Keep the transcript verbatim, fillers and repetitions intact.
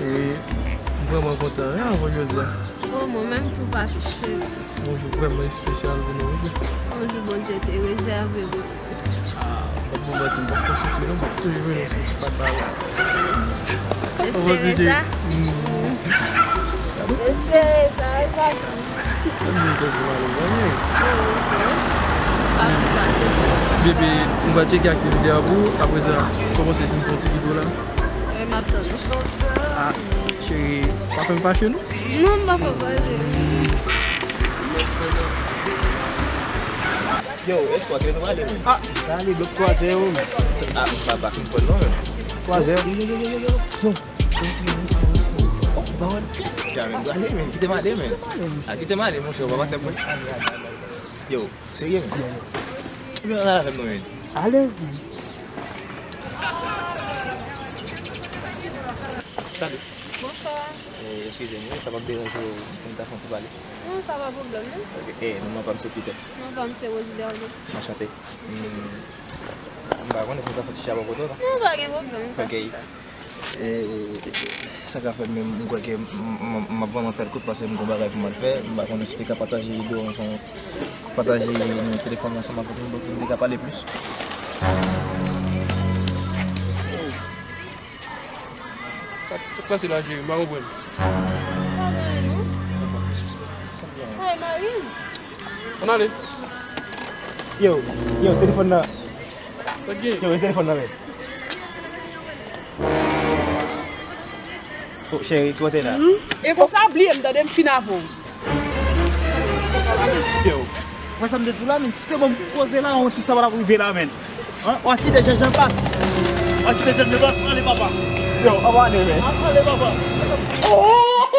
E m vrèman kontan, wi, avè w jodi a. O, mwen menm tou, papi cheri. Se yon jou vrèman espesyal pou nou, wi. Se yon jou Bondye te rezève pou nou. Ah, m p ap manti, m p ap fè w soufri, non, m ap toujou vini sou ti pat la. Espere sa. Mm. Espere sa, wi, papi. Mwen santi m alèz, wi. Bebe, m va tcheke aktivite a pou ou. Apre sa, sa w panse si m fè yon ti video la? Wi, m ap tann ou. Ah, cheri, w ap fè m fache, non? Non, m pa fè w fache. Yo, Espwa, kote nou prale, menm? Ah, prale, blòk twazè, wi. Ah, m pa, pa fin pran non, menm. Twazè. Yo, yo, yo, yo, yo, yo. Yo, retire, retire, retire. Oh, bawon. Ja, menm, prale, menm. Kite m ale, menm. Ah, kite m ale, monchè, ou pa patnè m, wi. Ale, ale, ale, ale. Yo, serye, menm? Yo, yo. Ebyen, ann al avè m non, menm. Ale. Salut. Bonswa. Eh, eskize m, wi, sa p ap deranje w pou n ta fè yon ti pale? Non, sa pa pwoblèm, non. Ok, eh, non, non pa m se Peter. Non pa m se Rose Berlin. Anchante. Hmm, m pa konnen si m ta fè yon ti chabon kote w, non? Non, pa gen pwoblèm, pa chita. Eh, sa ka fè menm, m kwè ke m, m, m ap vrèman fè l kout paske m gon bagay pou m al fè. M pa konnen si w te ka pataje videyo ansanm, pataje telefòn ansanm avèk mwen pou m te ka pale plis. Sa, sa k pase la, cheri? M pa konprann. Pa gen anyen, non. Ay, mari m. Ann ale. Yo, yo, telefòn nan. Sa k gen? Yo, telefòn nan, men. Oh, cheri, kote la? E konsa, bliye m, tande, m fin avè w. Yo, wè sa m te di w la, men, si te ban m koze la, on tout sa pa t ap rive la, men. Hein? W a kite Jènjan pas. W a kite Jènjan pas, ale, papa. Yo, ann ale, men. Ale, papa. Oh!